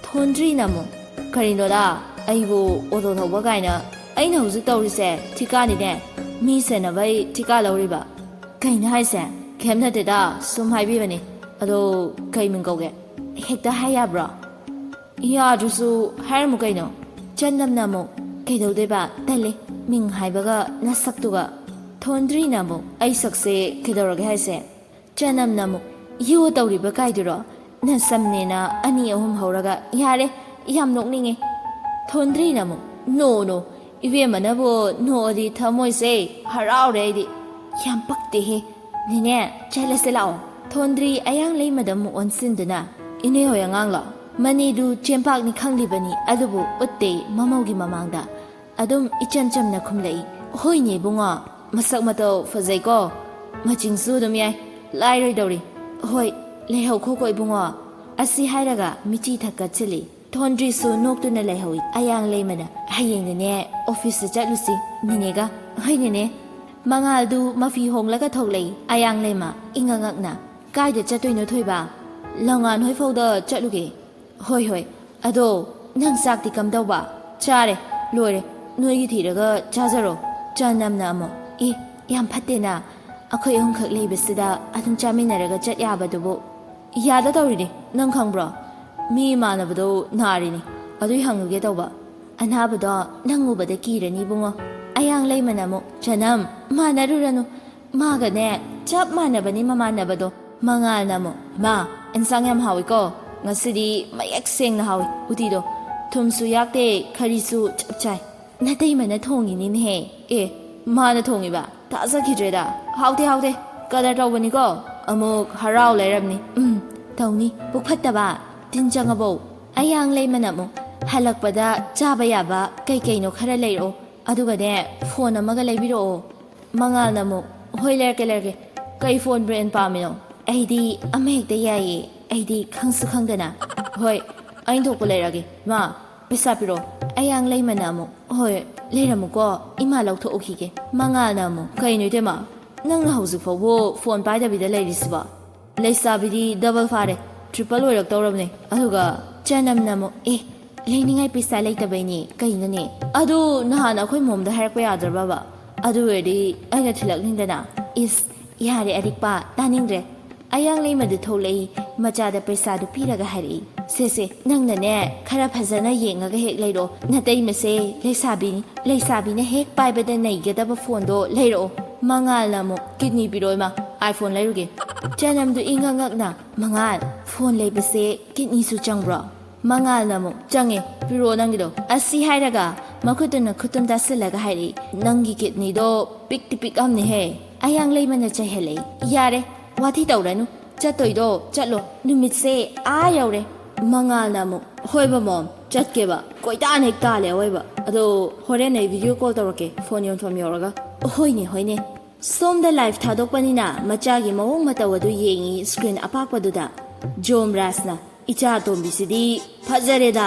ꯊꯣꯟꯗ꯭ꯔꯤꯅ ꯑꯃꯨꯛ, "ꯀꯔꯤꯅꯣꯗ, ꯑꯩꯕꯨ ꯑꯣꯇꯣ ꯊꯧꯕ ꯀꯥꯏꯅ? ꯑꯩꯅ ꯍꯧꯖꯤꯛ ꯇꯧꯔꯤꯁꯦ ꯊꯤꯀꯥꯅꯤꯅꯦ꯫ ꯃꯤ ꯁꯦꯟꯅꯕꯩ ꯊꯤꯀꯥ ꯂꯧꯔꯤꯕ꯫" "ꯀꯩꯅꯣ ꯍꯥꯏꯁꯦ?" "ꯀꯩꯝ ꯅꯠꯇꯦꯗ, ꯁꯨꯝ ꯍꯥꯏꯕꯤꯕꯅꯤ꯫ ꯑꯗꯣ ꯀꯩ ꯃꯤꯡ ꯀꯧꯒꯦ?" "ꯍꯦꯛꯇ ꯍꯥꯏ ꯌꯥꯕ꯭ꯔꯣ?" "ꯌꯥꯗ꯭ꯔꯁꯨ ꯍꯥꯏꯔꯝꯃꯨ ꯀꯩꯅꯣ꯫" ꯆꯅꯝꯅ ꯑꯃꯨꯛ, "ꯀꯩꯗꯧꯗꯣꯏꯕ? ꯇꯜꯂꯦ, ꯃꯤꯡ ꯍꯥꯏꯕꯒ ꯅꯁꯛꯇꯨꯒ꯫" ꯊꯣꯟꯗ꯭ꯔꯤꯅ ꯑꯃꯨꯛ, "ꯑꯩ ꯁꯛꯁꯦ ꯀꯩꯗꯧꯔꯒꯦ ꯍꯥꯏꯁꯦ?" ꯆꯅꯝꯅ ꯑꯃꯨꯛ, "ꯌꯣ ꯇꯧꯔꯤꯕ ꯀꯥꯏꯗꯨꯔꯣ? ꯅꯁꯝꯅꯦꯅ ꯑꯅꯤ ꯑꯍꯨꯝ ꯍꯧꯔꯒ꯫ ꯌꯥꯔꯦ, ꯌꯥꯝ ꯅꯣꯛꯅꯤꯡꯉꯦ꯫" ꯊꯣꯟꯗ꯭ꯔꯤꯅ ꯑꯃꯨꯛ, "ꯅꯣ, ꯅꯣ, ꯏꯕꯦꯝꯃꯅꯕꯨ ꯅꯣꯛꯑꯗꯤ ꯊꯃꯣꯏꯁꯦ ꯍꯔꯥꯎꯔꯦ ꯑꯩꯗꯤ꯫" "ꯌꯥꯝ ꯄꯛꯇꯦꯍꯦ꯫ ꯅꯦꯅꯦ, ꯆꯠꯂꯁꯦ ꯂꯥꯛꯑꯣ꯫" ꯊꯣꯟꯗ꯭ꯔꯤ ꯑꯌꯥꯡ ꯂꯩꯃꯗ ꯑꯃꯨꯛ ꯑꯣꯟꯁꯤꯟꯗꯨꯅ, "ꯏꯅꯦ ꯍꯣꯏ ꯑꯉꯥꯡꯂꯣ?" ꯃꯅꯦꯗꯨ ꯆꯦꯝꯄꯥꯛꯅꯤ ꯈꯪꯂꯤꯕꯅꯤ, ꯑꯗꯨꯕꯨ ꯎꯠꯇꯦ ꯃꯃꯧꯒꯤ ꯃꯃꯥꯡꯗ꯫ ꯑꯗꯨꯝ ꯏꯆꯝ ꯆꯝꯅ ꯈꯨꯝꯂꯛꯏ, "ꯍꯣꯏꯅꯦ ꯏꯕꯨꯡꯉꯣ, ꯃꯁꯛ ꯃꯇꯧ ꯐꯖꯩꯀꯣ, ꯃꯆꯤꯡꯁꯨ ꯑꯗꯨꯝ ꯌꯥꯏ, ꯂꯥꯏꯔꯣꯏꯗꯧꯔꯤ꯫ ꯍꯣꯏ, ꯂꯩꯍꯧꯈꯣꯀꯣ ꯏꯕꯨꯡꯉꯣ꯫" ꯑꯁꯤ ꯍꯥꯏꯔꯒ ꯃꯤꯆꯤ ꯊꯛꯀꯠꯁꯤꯜꯂꯤ꯫ ꯊꯣꯟꯗ꯭ꯔꯤꯁꯨ ꯅꯣꯛꯇꯨꯅ ꯂꯩꯍꯧꯏ꯫ ꯑꯌꯥꯡ ꯂꯩꯃꯅ, "ꯍꯌꯦꯡꯗꯤꯅꯦ ꯑꯣꯐꯤꯁꯇ ꯆꯠꯂꯨꯁꯤ ꯅꯦꯅꯦꯒ꯫" "ꯍꯣꯏ ꯅꯦꯅꯦ꯫" ꯃꯉꯥꯜꯗꯨ ꯃꯐꯤ ꯍꯣꯡꯂꯒ ꯊꯣꯛꯂꯛꯏ꯫ ꯑꯌꯥꯡ ꯂꯩꯃ ꯏꯉꯛ ꯉꯛꯅ, "ꯀꯥꯏꯗ ꯆꯠꯇꯣꯏꯅꯣ ꯊꯣꯏꯕ?" "ꯂꯝꯉꯥꯟ ꯍꯣꯏ ꯐꯥꯎꯗ ꯆꯠꯂꯨꯒꯦ꯫" "ꯍꯣꯏ ꯍꯣꯏ꯫ ꯑꯗꯣ ꯅꯪ ꯆꯥꯛꯇꯤ ꯀꯝꯗꯧꯕ?" "ꯆꯥꯔꯦ, ꯂꯣꯏꯔꯦ꯫ ꯅꯣꯏꯒꯤ ꯊꯤꯔꯒ ꯆꯥꯖꯔꯣ꯫" ꯆꯅꯝꯅ ꯑꯃꯨꯛ, "ꯑꯦ, ꯌꯥꯝ ꯐꯠꯇꯦꯅ꯫ ꯑꯩꯈꯣꯏ ꯑꯍꯨꯝꯈꯛ ꯂꯩꯕꯁꯤꯗ ꯑꯗꯨꯝ ꯆꯥꯃꯤꯟꯅꯔꯒ ꯆꯠ ꯌꯥꯕꯗꯨꯕꯨ꯫" "ꯌꯥꯗ ꯇꯧꯔꯤꯅꯤ, ꯅꯪ ꯈꯪꯕ꯭ꯔꯣ? ꯃꯤ ꯏꯃꯥꯟꯅꯕꯗꯣ ꯅꯥꯔꯤꯅꯤ꯫ ꯑꯗꯨꯏ ꯍꯪꯉꯨꯒꯦ ꯇꯧꯕ꯫ ꯑꯅꯥꯕꯗꯣ ꯅꯪ ꯎꯕꯗ ꯀꯤꯔꯅꯤ ꯏꯕꯨꯡꯉꯣ꯫ ꯑꯌꯥꯡ ꯂꯩꯃꯅ ꯑꯃꯨꯛ, "ꯆꯅꯝ, ꯃꯥꯟꯅꯔꯨꯔꯅꯨ꯫ ꯃꯥꯒꯅꯦ ꯆꯞ ꯃꯥꯟꯅꯕꯅꯤ ꯃꯃꯥꯟꯅꯕꯗꯣ꯫ ꯃꯉꯥꯜꯅ ꯑꯃꯨꯛ, "ꯃꯥ, ꯏꯟꯁꯥꯡ ꯌꯥꯝ ꯍꯥꯎꯏꯀꯣ꯫ ꯉꯁꯤꯗꯤ ꯃꯌꯦꯛ ꯁꯦꯡꯅ ꯍꯥꯎꯏ ꯎꯇꯤꯗꯣ꯫ ꯊꯨꯝꯁꯨ ꯌꯥꯛꯇꯦ, ꯈꯔꯤꯁꯨ ꯆꯞ ꯆꯥꯏ꯫ ꯅꯇꯩꯃꯅ ꯊꯣꯡꯉꯤꯅꯤꯅꯦꯍꯦ꯫ ꯑꯦ, ꯃꯥꯅ ꯊꯣꯡꯉꯤꯕ? ꯊꯥꯖꯈꯤꯗ꯭ꯔꯦꯗ꯫ ꯍꯥꯎꯇꯦ, ꯍꯥꯎꯇꯦ꯫ ꯀꯗꯔ ꯇꯧꯕꯅꯤꯀꯣ꯫ ꯑꯃꯨꯛ ꯍꯔꯥꯎ ꯂꯩꯔꯝꯅꯤ꯫ ꯎꯝ, ꯇꯧꯅꯤ꯫ ꯄꯨꯛ ꯐꯠꯇꯕ꯫ ꯇꯤꯟ ꯆꯪꯉꯕꯣ?" ꯑꯌꯥꯡ ꯂꯩꯃꯅ ꯑꯃꯨꯛ, "ꯍꯜꯂꯛꯄꯗ ꯆꯥꯕ ꯌꯥꯕ ꯀꯩ ꯀꯩꯅꯣ ꯈꯔ ꯂꯩꯔꯛꯑꯣ꯫ ꯑꯗꯨꯒꯅꯦ, ꯐꯣꯟ ꯑꯃꯒ ꯂꯩꯕꯤꯔꯛꯑꯣ꯫" ꯃꯉꯥꯜꯅ ꯑꯃꯨꯛ, "ꯍꯣꯏ, ꯂꯩꯔꯛꯀꯦ, ꯂꯩꯔꯛꯀꯦ꯫ ꯀꯩ ꯐꯣꯟ ꯕ꯭ꯔꯦꯟ ꯄꯥꯝꯃꯤꯅꯣ? ꯑꯩꯗꯤ ꯑꯃ ꯍꯦꯛꯇ ꯌꯥꯏꯌꯦ꯫ ꯑꯩꯗꯤ ꯈꯪꯁꯨ ꯈꯪꯗꯅ꯫" "ꯍꯣꯏ, ꯑꯩꯅ ꯊꯣꯛꯄ ꯂꯩꯔꯛꯑꯒꯦ꯫ ꯃꯥ, ꯄꯩꯁꯥ ꯄꯤꯔꯛꯑꯣ꯫" ꯑꯌꯥꯡ ꯂꯩꯃꯅ ꯑꯃꯨꯛ, "ꯍꯣꯏ, ꯂꯩꯔꯝꯃꯨꯀꯣ, ꯏꯃꯥ ꯂꯧꯊꯣꯛꯎꯈꯤꯒꯦ꯫" ꯃꯉꯥꯜꯅ ꯑꯃꯨꯛ, "ꯀꯩꯅꯣ ꯏꯇꯩꯃ, ꯅꯪꯅ ꯍꯧꯖꯤꯛ ꯐꯥꯎꯕ ꯐꯣꯟ ꯄꯥꯏꯗꯕꯤꯗ ꯂꯩꯔꯤꯁꯤꯕꯣ? ꯂꯩꯁꯥꯕꯤꯗꯤ ꯗꯕꯜ ꯐꯥꯔꯦ, ꯇ꯭ꯔꯤꯄꯜ ꯑꯣꯏꯔꯛꯇꯧꯔꯕꯅꯦ꯫" ꯑꯗꯨꯒ ꯆꯅꯝꯅ ꯑꯃꯨꯛ, "ꯑꯦ, ꯂꯩꯅꯤꯡꯉꯥꯏ ꯄꯩꯁꯥ ꯂꯩꯇꯕꯩꯅꯦ꯫ ꯀꯩꯅꯣꯅꯦ? ꯑꯗꯨ ꯅꯍꯥꯟ ꯑꯩꯈꯣꯏ ꯃꯣꯝꯗ ꯍꯥꯏꯔꯛꯄ ꯌꯥꯗ꯭ꯔꯕꯕ? ꯑꯗꯨ ꯑꯣꯏꯔꯗꯤ ꯑꯩꯅ ꯊꯤꯜꯂꯛꯅꯤꯗꯅ꯫" "ꯏꯁ, ꯌꯥꯔꯦ ꯑꯔꯤꯛꯄ, ꯇꯥꯅꯤꯡꯗ꯭ꯔꯦ꯫" ꯑꯌꯥꯡ ꯂꯩꯃꯗꯨ ꯊꯣꯛꯂꯛꯏ, ꯃꯆꯥꯗ ꯄꯩꯁꯥꯗꯨ ꯄꯤꯔꯒ ꯍꯥꯏꯔꯛꯏ, "ꯁꯦ, ꯁꯦ, ꯅꯪꯅꯅꯦ ꯈꯔ ꯐꯖꯅ ꯌꯦꯡꯉꯒ ꯍꯦꯛ ꯂꯩꯔꯣ꯫ ꯅꯇꯩꯃꯁꯦ ꯂꯩꯁꯥꯕꯤꯅꯤ, ꯂꯩꯁꯥꯕꯤꯅ ꯍꯦꯛ ꯄꯥꯏꯕꯗ ꯅꯩꯒꯗꯕ ꯐꯣꯟꯗꯣ ꯂꯩꯔꯛꯑꯣ꯫" ꯃꯉꯥꯜꯅ ꯑꯃꯨꯛ, "ꯀꯤꯠꯅꯤ ꯄꯤꯔꯛꯑꯣ ꯏꯃꯥ, ꯑꯥꯏꯐꯣꯟ ꯂꯩꯔꯨꯒꯦ꯫" ꯆꯅꯝꯗꯨ ꯏꯉꯛ ꯉꯛꯅ, "ꯃꯉꯥꯜ, ꯐꯣꯟ ꯂꯩꯕꯁꯦ ꯀꯤꯠꯅꯤꯁꯨ ꯆꯪꯕ꯭ꯔꯣ?" ꯃꯉꯥꯜꯅ ꯑꯃꯨꯛ, "ꯆꯪꯉꯦ, ꯄꯤꯔꯛꯑꯣ ꯅꯪꯒꯤꯗꯣ꯫" ꯑꯁꯤ ꯍꯥꯏꯔꯒ ꯃꯈꯨꯠꯇꯨꯅ ꯈꯨꯠꯇꯨꯝ ꯇꯥꯁꯤꯜꯂꯒ ꯍꯥꯏꯔꯛꯏ, "ꯅꯪꯒꯤ ꯀꯤꯠꯅꯤꯗꯣ ꯄꯤꯛꯇꯤ ꯄꯤꯛꯑꯝꯅꯦꯍꯦ꯫" ꯑꯌꯥꯡ ꯂꯩꯃꯅ ꯆꯩꯍꯜꯂꯛꯏ, "ꯌꯥꯔꯦ, ꯋꯥꯊꯤ ꯇꯧꯔꯅꯨ, ꯆꯠꯇꯣꯏꯗꯣ ꯆꯠꯂꯣ, ꯅꯨꯃꯤꯠꯁꯦ ꯑꯥ ꯌꯧꯔꯦ꯫" ꯃꯉꯥꯜꯅ ꯑꯃꯨꯛ, "ꯍꯣꯏꯕ ꯃꯣꯝ, ꯆꯠꯀꯦꯕ, ꯀꯣꯏꯇꯥꯟ ꯍꯦꯛ ꯇꯥꯜꯂꯦ ꯑꯋꯣꯏꯕ꯫ ꯑꯗꯣ ꯍꯣꯔꯦꯟ ꯑꯩ ꯚꯤꯗꯤꯑꯣ ꯀꯣꯜ ꯇꯧꯔꯛꯀꯦ, ꯐꯣꯟ ꯌꯣꯟꯐꯝ ꯌꯧꯔꯒ꯫" "ꯍꯣꯏꯅꯦ, ꯍꯣꯏꯅꯦ꯫" ꯁꯣꯝꯗ ꯂꯥꯏꯚ ꯊꯥꯗꯣꯛꯄꯅꯤꯅ ꯃꯆꯥꯒꯤ ꯃꯑꯣꯡ ꯃꯇꯧ ꯑꯗꯨ ꯌꯦꯡꯉꯤ ꯁ꯭ꯀ꯭ꯔꯤꯟ ꯑꯄꯥꯛꯄꯗꯨꯗ꯫ ꯖꯣꯝꯔꯥꯖꯅ, "ꯏꯆꯥ ꯑꯇꯣꯝꯕꯤꯁꯤꯗꯤ ꯐꯖꯔꯦꯗ,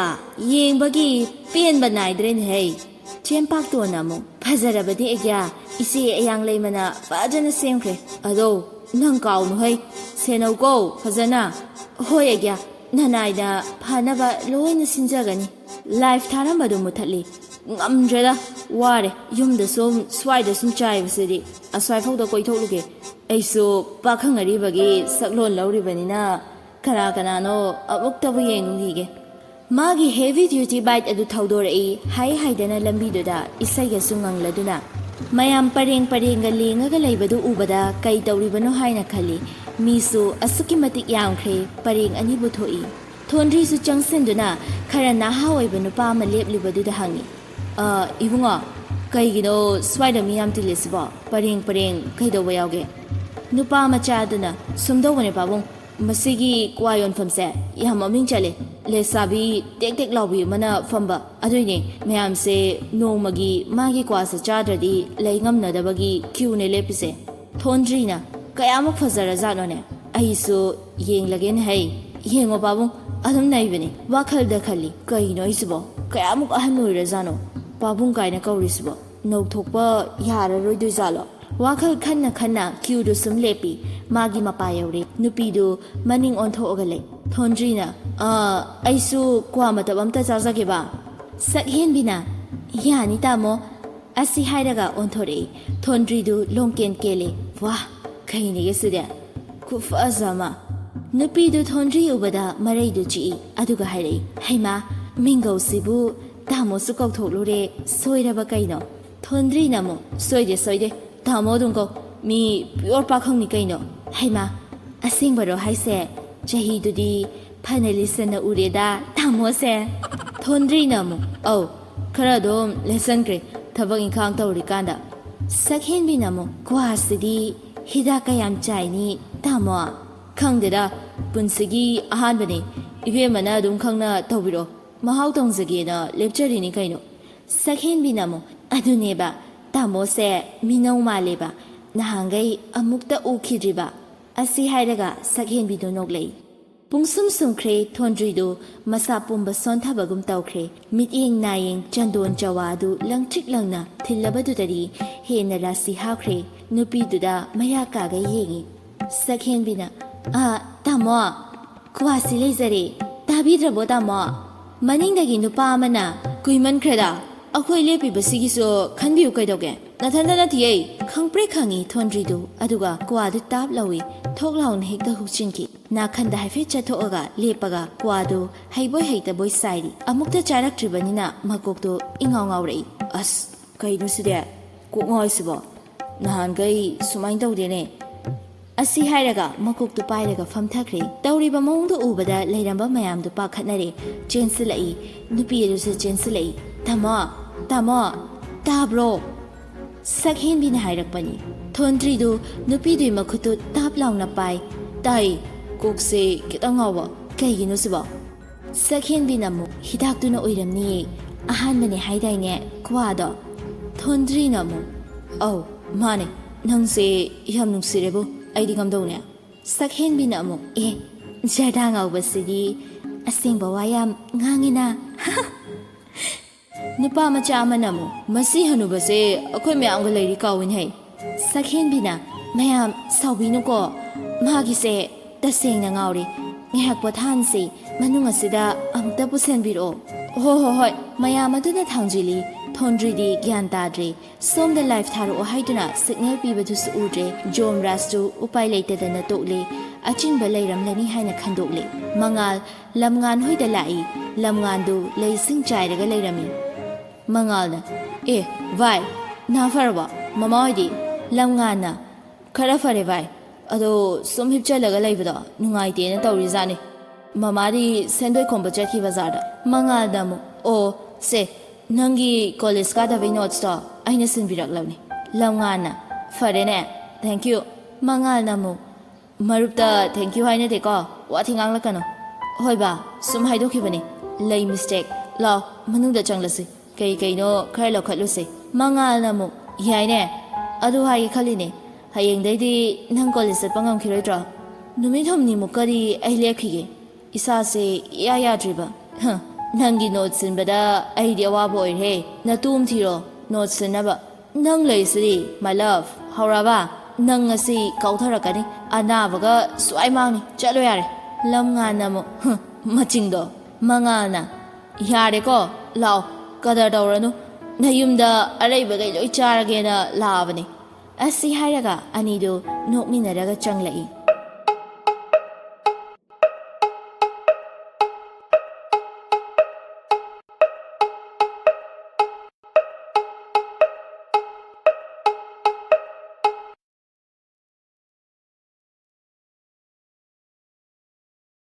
ꯌꯦꯡꯕꯒꯤ ꯄꯦꯟꯕ ꯅꯥꯏꯗ꯭ꯔꯦꯅꯦꯍꯩ꯫" ꯆꯦꯝꯄꯥꯛꯇꯣꯟꯅ ꯑꯃꯨꯛ, "ꯐꯖꯔꯕꯗꯤ ꯑꯦꯒ꯭ꯌꯥ, ꯏꯆꯦ ꯑꯌꯥꯡ ꯂꯩꯃꯅ ꯐꯖꯅ ꯁꯦꯝꯈ꯭ꯔꯦ꯫ ꯑꯗꯣ ꯅꯪ ꯀꯥꯎꯅꯨ ꯍꯩ, ꯁꯦꯟꯅꯧꯀꯣ ꯐꯖꯅ꯫" "ꯍꯣꯏ ꯑꯦꯒ꯭ꯌꯥ, ꯅꯅꯥꯏꯗ ꯐꯅꯕ ꯂꯣꯏꯅ ꯁꯤꯟꯖꯒꯅꯤ꯫" ꯂꯥꯏꯚ ꯊꯥꯔꯝꯕꯗꯨ ꯃꯨꯊꯠꯂꯤ꯫ "ꯉꯝꯗ꯭ꯔꯦꯗ, ꯋꯥꯔꯦ, ꯌꯨꯝꯗ ꯁꯨꯝ ꯁ꯭ꯋꯥꯏꯗ ꯁꯨꯝ ꯆꯥꯏꯕꯁꯤꯗꯤ꯫ ꯑꯁ꯭ꯋꯥꯏꯐꯥꯎꯗ ꯀꯣꯏꯊꯣꯛꯂꯨꯒꯦ꯫ ꯑꯩꯁꯨ ꯄꯥꯈꯪ ꯑꯔꯤꯕꯒꯤ ꯁꯛꯂꯣꯟ ꯂꯧꯔꯤꯕꯅꯤꯅ ꯀꯅꯥ ꯀꯅꯥꯅꯣ ꯑꯃꯨꯛꯇꯕꯨ ꯌꯦꯡꯉꯨꯈꯤꯒꯦ꯫" ꯃꯥꯒꯤ heavy duty bike ꯑꯗꯨ ꯊꯧꯗꯣꯔꯛꯏ꯫ ꯍꯥꯏ ꯍꯥꯏꯗꯅ ꯂꯝꯕꯤꯗꯨꯗ ꯏꯁꯩꯒꯁꯨ ꯉꯪꯂꯗꯨꯅ꯫ ꯃꯌꯥꯝ ꯄꯔꯦꯡ ꯄꯔꯦꯡꯒ ꯂꯦꯡꯉꯒ ꯂꯩꯕꯗꯨ ꯎꯕꯗ ꯀꯩ ꯇꯧꯔꯤꯕꯅꯣ ꯍꯥꯏꯅ ꯈꯜꯂꯤ꯫ ꯃꯤꯁꯨ ꯑꯁꯨꯛꯀꯤ ꯃꯇꯤꯛ ꯌꯥꯝꯈ꯭ꯔꯦ, ꯄꯔꯦꯡ ꯑꯅꯤꯕꯨ ꯊꯣꯛꯏ꯫ ꯊꯣꯟꯗ꯭ꯔꯤꯁꯨ ꯆꯪꯁꯤꯟꯗꯨꯅ ꯈꯔ ꯅꯍꯥ ꯑꯣꯏꯕ ꯅꯨꯄꯥ ꯑꯃ ꯂꯦꯞꯂꯤꯕꯗꯨꯗ ꯍꯪꯉꯤ, "ꯑ, ꯏꯕꯨꯡꯉꯣ, ꯀꯩꯒꯤꯅꯣ ꯁ꯭ꯋꯥꯏꯗ ꯃꯤ ꯌꯥꯝ ꯇꯤꯜꯂꯤꯁꯤꯕꯣ? ꯄꯔꯦꯡ ꯄꯔꯦꯡ ꯀꯩꯗꯧꯕ ꯌꯥꯎꯒꯦ?" ꯅꯨꯄꯥ ꯃꯆꯥ ꯑꯗꯨꯅ, "ꯁꯨꯝ ꯇꯧꯕꯅꯦ ꯄꯥꯕꯨꯡ, ꯃꯁꯤꯒꯤ ꯀ꯭ꯋꯥ ꯌꯣꯟꯐꯝꯁꯦ ꯌꯥꯝ ꯃꯃꯤꯡ ꯆꯠꯂꯦ꯫ ꯂꯩꯁꯥꯕꯤ ꯇꯦꯛ ꯇꯦꯛ ꯂꯥꯎꯕꯤ ꯑꯃꯅ ꯐꯝꯕ꯫ ꯑꯗꯨꯏꯅꯦ ꯃꯌꯥꯝꯁꯦ ꯅꯣꯡꯃꯒꯤ ꯃꯥꯒꯤ ꯀ꯭ꯋꯥꯁꯦ ꯆꯥꯗ꯭ꯔꯗꯤ ꯂꯩ ꯉꯝꯅꯗꯕꯒꯤ ꯀ꯭ꯌꯨꯅꯦ ꯂꯦꯞꯄꯤꯁꯦ꯫" ꯊꯣꯟꯗ꯭ꯔꯤꯅ, "ꯀꯌꯥꯃꯨꯛ ꯐꯖꯔꯖꯥꯠꯅꯣꯅꯦ? ꯑꯩꯁꯨ ꯌꯦꯡꯂꯒꯦꯅꯦ ꯍꯩ꯫" "ꯌꯦꯡꯉꯣ ꯄꯥꯕꯨꯡ, ꯑꯗꯨꯝ ꯅꯩꯕꯅꯤ꯫" ꯋꯥꯈꯜꯗ ꯈꯜꯂꯤ, "ꯀꯩꯅꯣ ꯑꯩꯁꯤꯕꯣ? ꯀꯌꯥꯃꯨꯛ ꯑꯍꯟ ꯑꯣꯏꯔꯖꯥꯠꯅꯣ ꯄꯥꯕꯨꯡ ꯀꯥꯏꯅ ꯀꯧꯔꯤꯁꯤꯕꯣ? ꯅꯧꯊꯣꯛꯄ ꯌꯥꯔꯔꯣꯏꯗꯣꯏꯖꯥꯠꯂꯣ?" ꯋꯥꯈꯜ ꯈꯟꯅ ꯈꯟꯅ ꯀ꯭ꯌꯨꯗꯨ ꯁꯨꯝ ꯂꯦꯞꯄꯤ꯫ ꯃꯥꯒꯤ ꯃꯄꯥ ꯌꯧꯔꯦ꯫ ꯅꯨꯄꯤꯗꯨ ꯃꯅꯤꯡ ꯑꯣꯟꯊꯣꯛꯑꯒ ꯂꯩ꯫ ꯊꯣꯟꯗ꯭ꯔꯤꯅ, "ꯑ, ꯑꯩꯁꯨ ꯀ꯭ꯋꯥ ꯃꯇꯞ ꯑꯝꯇ ꯆꯥꯖꯒꯦꯕ?" ꯁꯛꯍꯦꯟꯕꯤꯅ, "ꯌꯥꯅꯤ ꯇꯥꯃꯣ꯫" ꯑꯁꯤ ꯍꯥꯏꯔꯒ ꯑꯣꯟꯊꯣꯔꯛꯏ꯫ ꯊꯣꯟꯗ꯭ꯔꯤꯗꯨ ꯂꯣꯡꯀꯦꯟ ꯀꯦꯜꯂꯦ꯫ "ꯋꯥ, ꯀꯩꯅꯤꯒꯦ ꯁꯤꯗꯤ? ꯈꯨꯐꯖ ꯑꯃ!" ꯅꯨꯄꯤꯗꯨ ꯊꯣꯟꯗ꯭ꯔꯤ ꯎꯕꯗ ꯃꯔꯩꯗꯨ ꯆꯤꯛꯏ꯫ ꯑꯗꯨꯒ ꯍꯥꯏꯔꯛꯏ, "ꯍꯩꯃꯥ, ꯃꯤꯡꯒꯧꯁꯤꯕꯨ ꯇꯥꯃꯣꯁꯨ ꯀꯧꯊꯣꯛꯂꯨꯔꯦ꯫ ꯁꯣꯏꯔꯕ ꯀꯩꯅꯣ?" ꯊꯣꯟꯗ꯭ꯔꯤꯅ ꯑꯃꯨꯛ, "ꯁꯣꯏꯗꯦ, ꯁꯣꯏꯗꯦ꯫ ꯇꯥꯃꯣ ꯑꯗꯨꯝ ꯀꯧ꯫ ꯃꯤ pure ꯄꯥꯈꯪꯅꯤ ꯀꯩꯅꯣ꯫" "ꯍꯩꯃꯥ, ꯑꯁꯦꯡꯕꯔꯣ ꯍꯥꯏꯁꯦ? ꯆꯍꯤꯗꯨꯗꯤ ꯐꯅ ꯂꯤꯁꯟꯅ ꯎꯔꯦꯗ ꯇꯥꯃꯣꯁꯦ꯫" ꯊꯣꯟꯗ꯭ꯔꯤꯅ ꯑꯃꯨꯛ, "ꯑꯧ, ꯈꯔ ꯑꯗꯨꯝ ꯂꯤꯁꯟꯈ꯭ꯔꯦ ꯊꯕꯛ ꯏꯪꯈꯥꯡ ꯇꯧꯔꯤꯀꯥꯟꯗ꯫" ꯁꯛꯍꯦꯟꯕꯤꯅ ꯑꯃꯨꯛ, "ꯀ꯭ꯋꯥꯁꯤꯗꯤ ꯍꯤꯗꯥꯛ ꯀꯌꯥꯝ ꯆꯥꯏꯅꯤ ꯇꯥꯃꯣ?" "ꯈꯪꯗꯦꯗ, ꯄꯨꯟꯁꯤꯒꯤ ꯑꯍꯥꯟꯕꯅꯤ꯫ ꯏꯕꯦꯝꯃꯅ ꯑꯗꯨꯝ ꯈꯪꯅ ꯇꯧꯕꯤꯔꯣ꯫ ꯃꯍꯥꯎ ꯇꯪꯖꯒꯦꯅ ꯂꯦꯞꯆꯔꯤꯅꯤ ꯀꯩꯅꯣ꯫" ꯁꯛꯍꯦꯟꯕꯤꯅ ꯑꯃꯨꯛ, "ꯑꯗꯨꯅꯦꯕ, ꯇꯥꯃꯣꯁꯦ ꯃꯤꯅꯧ ꯃꯥꯜꯂꯦꯕ, ꯅꯍꯥꯟꯈꯩ ꯑꯃꯨꯛꯇ ꯎꯈꯤꯗ꯭ꯔꯤꯕ꯫" ꯑꯁꯤ ꯍꯥꯏꯔꯒ ꯁꯛꯍꯦꯟꯕꯤꯗꯨ ꯅꯣꯛꯂꯛꯏ꯫ ꯄꯨꯡꯁꯨꯝ ꯁꯨꯝꯈ꯭ꯔꯦ꯫ ꯊꯣꯟꯗ꯭ꯔꯤꯗꯨ ꯃꯁꯥ ꯄꯨꯝꯕ ꯁꯣꯟꯊꯕꯒꯨꯝ ꯇꯧꯈ꯭ꯔꯦ꯫ ꯃꯤꯠꯌꯦꯡ ꯅꯥꯌꯦꯡ ꯆꯟꯗꯣꯟ ꯆꯋꯥꯗꯨ ꯂꯪꯇ꯭ꯔꯤꯛ ꯂꯪꯅ ꯊꯤꯜꯂꯕꯗꯨꯗꯗꯤ ꯍꯦꯟꯅ ꯔꯥꯁꯤ ꯍꯥꯞꯈ꯭ꯔꯦ꯫ ꯅꯨꯄꯤꯗꯨꯗ ꯃꯌꯥ ꯀꯥꯒꯩ ꯌꯦꯡꯉꯤ꯫ ꯁꯛꯍꯦꯟꯕꯤꯅ, "ꯑ, ꯇꯥꯃꯣ, ꯀ꯭ꯋꯥꯁꯤ ꯂꯩꯖꯔꯦ꯫ ꯇꯥꯕꯤꯗ꯭ꯔꯕꯣ ꯇꯥꯃꯣ?" ꯃꯅꯤꯡꯗꯒꯤ ꯅꯨꯄꯥ ꯑꯃꯅ, "ꯀꯨꯏꯃꯟꯈ꯭ꯔꯦꯗ, ꯑꯩꯈꯣꯏ ꯂꯦꯞꯄꯤꯕꯁꯤꯒꯤꯁꯨ ꯈꯟꯕꯤꯌꯨ ꯀꯩꯗꯧꯒꯦ? ꯅꯊꯟꯗ ꯅꯠꯇꯤꯌꯦ꯫" ꯈꯪꯄ꯭ꯔꯦꯛ ꯈꯪꯉꯤ ꯊꯣꯟꯗ꯭ꯔꯤꯗꯨ, ꯑꯗꯨꯒ ꯀ꯭ꯋꯥꯗꯨ ꯇꯥꯞ ꯂꯧꯏ꯫ ꯊꯣꯛ ꯂꯥꯎꯅ ꯍꯦꯛꯇ ꯍꯨꯛꯆꯤꯟꯈꯤ꯫ ꯅꯥꯀꯟꯗ ꯍꯥꯏꯐꯦꯠ ꯆꯠꯊꯣꯛꯑꯒ ꯂꯦꯞꯄꯒ ꯀ꯭ꯋꯥꯗꯨ ꯍꯩꯕꯣꯏ ꯍꯩꯇꯕꯣꯏ ꯆꯥꯏꯔꯤ꯫ ꯑꯃꯨꯛꯇ ꯆꯥꯔꯛꯇ꯭ꯔꯤꯕꯅꯤꯅ ꯃꯀꯣꯛꯇꯨ ꯏꯉꯥꯎ ꯉꯥꯎꯔꯛꯏ꯫ "ꯑꯁ, ꯀꯩꯅꯣ ꯁꯤꯗꯤ? ꯀꯣꯛ ꯉꯥꯎꯏꯁꯤꯕꯣ? ꯅꯍꯥꯟꯈꯩ ꯁꯨꯃꯥꯏꯅ ꯇꯧꯗꯦꯅꯦ"꯫ ꯑꯁꯤ ꯍꯥꯏꯔꯒ ꯃꯀꯣꯛꯇꯨ ꯄꯥꯏꯔꯒ ꯐꯝꯊꯈ꯭ꯔꯦ꯫ ꯇꯧꯔꯤꯕ ꯃꯑꯣꯡꯗꯨ ꯎꯕꯗ ꯂꯩꯔꯝꯕ ꯃꯌꯥꯝꯗꯨ ꯄꯥꯈꯠꯅꯔꯦ꯫ ꯆꯦꯟꯁꯤꯜꯂꯛꯏ꯫ ꯅꯨꯄꯤ ꯑꯗꯨꯁꯨ ꯆꯦꯟꯁꯤꯜꯂꯛꯏ꯫ "ꯇꯥꯃꯣ, ꯇꯥꯃꯣ, ꯇꯥꯕ꯭ꯔꯣ?" ꯁꯛꯍꯦꯟꯕꯤꯅ ꯍꯥꯏꯔꯛꯄꯅꯤ꯫ ꯊꯣꯟꯗ꯭ꯔꯤꯗꯨ ꯅꯨꯄꯤꯗꯨꯒꯤ ꯃꯈꯨꯠꯇꯨ ꯇꯥꯞ ꯂꯥꯎꯅ ꯄꯥꯏ꯫ "ꯇꯥꯏ, ꯀꯣꯛꯁꯦ ꯈꯤꯇꯪ ꯉꯥꯎꯕ꯫ ꯀꯩꯒꯤꯅꯣ ꯁꯤꯕꯣ?" ꯁꯛꯍꯦꯟꯕꯤꯅ ꯑꯃꯨꯛ, "ꯍꯤꯗꯥꯛꯇꯨꯅ ꯑꯣꯏꯔꯝꯅꯤꯌꯦ, ꯑꯍꯥꯟꯕꯅꯦ ꯍꯥꯏꯗꯥꯏꯅꯦ ꯀ꯭ꯋꯥꯗꯣ?" ꯊꯣꯟꯗ꯭ꯔꯤꯅ ꯑꯃꯨꯛ, "ꯑꯧ, ꯃꯥꯅꯦ, ꯅꯪꯁꯦ ꯌꯥꯝ ꯅꯨꯡꯁꯤꯔꯦꯕꯨ, ꯑꯩꯗꯤ ꯀꯝꯗꯧꯅꯦ?" ꯁꯛꯍꯦꯟꯕꯤꯅ ꯑꯃꯨꯛ, "ꯑꯦ, ꯖꯔꯗꯥ ꯉꯧꯕꯁꯤꯗꯤ ꯑꯁꯦꯡꯕ ꯋꯥ ꯌꯥꯝ ꯉꯥꯡꯉꯤꯅ"꯫ ꯅꯨꯄꯥ ꯃꯆꯥ ꯑꯃꯅ ꯑꯃꯨꯛ, "ꯃꯁꯤ ꯍꯅꯨꯕꯁꯦ ꯑꯩꯈꯣꯏ ꯃꯌꯥꯝꯒ ꯂꯩꯔꯤ ꯀꯥꯎꯏꯅꯦ ꯍꯩ"꯫ ꯁꯛꯍꯦꯟꯕꯤꯅ, "ꯃꯌꯥꯝ ꯁꯥꯎꯕꯤꯅꯨꯀꯣ, ꯃꯥꯒꯤꯁꯦ ꯇꯁꯦꯡꯅ ꯉꯥꯎꯔꯦ꯫ ꯉꯥꯏꯍꯥꯛ ꯄꯣꯊꯥꯍꯟꯁꯤ, ꯃꯅꯨꯡ ꯑꯁꯤꯗ ꯑꯃꯨꯛꯇ ꯄꯨꯁꯤꯟꯕꯤꯔꯛꯑꯣ"꯫ "ꯍꯣ ꯍꯣ ꯍꯣꯏ"꯫ ꯃꯌꯥꯝ ꯑꯗꯨꯅ ꯊꯥꯡꯖꯤꯜꯂꯤ꯫ ꯊꯣꯟꯗ꯭ꯔꯤꯗꯤ ꯒ꯭ꯌꯥꯟ ꯇꯥꯗ꯭ꯔꯦ꯫ ꯁꯣꯝꯗ ꯂꯥꯏꯐ ꯊꯥꯔꯛꯑꯣ ꯍꯥꯏꯗꯨꯅ ꯁꯤꯒꯅꯦꯜ ꯄꯤꯕꯗꯨꯁꯨ ꯎꯗ꯭ꯔꯦ꯫ ꯖꯣꯝꯔꯥꯖꯇꯨ ꯎꯄꯥꯏ ꯂꯩꯇꯗꯅ ꯇꯣꯛꯂꯦ꯫ ꯑꯆꯤꯟꯕ ꯂꯩꯔꯝꯂꯅꯤ ꯍꯥꯏꯅ ꯈꯟꯗꯣꯛꯂꯦ꯫ ꯃꯉꯥꯜ, ꯂꯝꯉꯥꯟ ꯍꯣꯏꯗ ꯂꯥꯛꯏ꯫ ꯂꯝꯉꯥꯟꯗꯨ ꯂꯩꯁꯤꯡ ꯆꯥꯏꯔꯒ ꯂꯩꯔꯝꯃꯤ꯫ ꯃꯉꯥꯜꯅ, "ꯑꯦ, ꯚꯥꯏ, ꯅꯥ ꯐꯔꯕꯣ? ꯃꯃꯥ ꯍꯣꯏꯗꯤ?" ꯂꯝꯉꯥꯟꯅ, "ꯈꯔ ꯐꯔꯦ ꯚꯥꯏ, ꯑꯗꯣ ꯁꯨꯝ ꯍꯤꯞꯆꯜꯂꯒ ꯂꯩꯕꯗꯣ ꯅꯨꯡꯉꯥꯏꯇꯦꯅ ꯇꯧꯔꯤꯖꯥꯠꯅꯤ꯫ ꯃꯃꯥꯗꯤ ꯁꯦꯟꯗꯣꯏ ꯈꯣꯝꯕ ꯆꯠꯈꯤ ꯕꯖꯥꯔꯗ"꯫ ꯃꯉꯥꯜꯅ ꯑꯃꯨꯛ, "ꯑꯣ, ꯁꯦ, ꯅꯪꯒꯤ ꯀꯣꯂꯦꯖ ꯀꯥꯗꯕꯩ ꯅꯣꯠꯁꯇꯣ ꯑꯩꯅ ꯁꯤꯟꯕꯤꯔꯛꯂꯕꯅꯤ"꯫ ꯂꯝꯉꯥꯟꯅ, "ꯐꯔꯦꯅꯦ, ꯊꯦꯡꯀ꯭ꯌꯨ"꯫ ꯃꯉꯥꯜꯅ ꯑꯃꯨꯛ, "ꯃꯔꯨꯞꯇ ꯊꯦꯡꯀ꯭ꯌꯨ ꯍꯥꯏꯅꯗꯦꯀꯣ, ꯋꯥꯊꯤ ꯉꯥꯡꯂꯛꯀꯅꯨ"꯫ "ꯍꯣꯏ ꯕꯥ, ꯁꯨꯝ ꯍꯥꯏꯗꯣꯛꯈꯤꯕꯅꯤ, ꯂꯩ ꯃꯤꯁꯇꯦꯛ꯫ ꯂꯥꯎ, ꯃꯅꯨꯡꯗ ꯆꯪꯂꯁꯤ, ꯀꯩ ꯀꯩꯅꯣ ꯈꯔ ꯂꯧꯈꯠꯂꯨꯁꯤ"꯫ ꯃꯉꯥꯜꯅ ꯑꯃꯨꯛ, "ꯌꯥꯏꯅꯦ, ꯑꯗꯨ ꯍꯥꯏꯒꯦ ꯈꯜꯂꯤꯅꯦ, ꯍꯌꯦꯡꯗꯩꯗꯤ ꯅꯪ ꯀꯣꯂꯦꯖ ꯆꯠꯄ ꯉꯝꯈꯤꯔꯣꯏꯗ꯭ꯔꯣ? ꯅꯨꯃꯤꯠ ꯍꯨꯝꯅꯤꯃꯨꯛꯀꯗꯤ ꯑꯩ ꯂꯦꯞꯈꯤꯒꯦ, ꯏꯁꯥꯁꯦ ꯏꯌꯥ ꯌꯥꯗ꯭ꯔꯤꯕ"꯫ "ꯍ, ꯅꯪꯒꯤ ꯅꯣꯠ ꯁꯤꯟꯕꯗ ꯑꯩꯗꯤ ꯑꯋꯥꯕ ꯑꯣꯏꯔꯦ, ꯅꯇꯨ ꯑꯃ ꯊꯤꯔꯣ ꯅꯣꯠ ꯁꯤꯟꯅꯕ"꯫ "ꯅꯪ ꯂꯩꯁꯤꯗꯤ, my love, ꯍꯧꯔꯕ? ꯅꯪ ꯉꯁꯤ ꯀꯥꯎꯊꯔꯛꯀꯅꯤ, ꯑꯅꯥꯕꯒ ꯁ꯭ꯋꯥꯏ ꯃꯥꯡꯅꯤ, ꯆꯠꯂꯣ ꯌꯥꯔꯦ"꯫ ꯂꯝꯉꯥꯟꯅ ꯑꯃꯨꯛ, "ꯍꯨꯝ, ꯃꯆꯤꯡꯗꯣ"꯫ ꯃꯉꯥꯜꯅ, "ꯌꯥꯔꯦꯀꯣ, ꯂꯥꯛꯑꯣ, ꯀꯗꯔ ꯇꯧꯔꯅꯨ, ꯅꯌꯨꯝꯗ ꯑꯔꯩꯕꯈꯩ ꯂꯣꯏ ꯆꯥꯔꯒꯦꯅ ꯂꯥꯛꯑꯕꯅꯤ"꯫ ꯑꯁꯤ ꯍꯥꯏꯔꯒ ꯑꯅꯤꯗꯨ ꯅꯣꯛꯃꯤꯟꯅꯔꯒ ꯆꯪꯂꯛꯏ꯫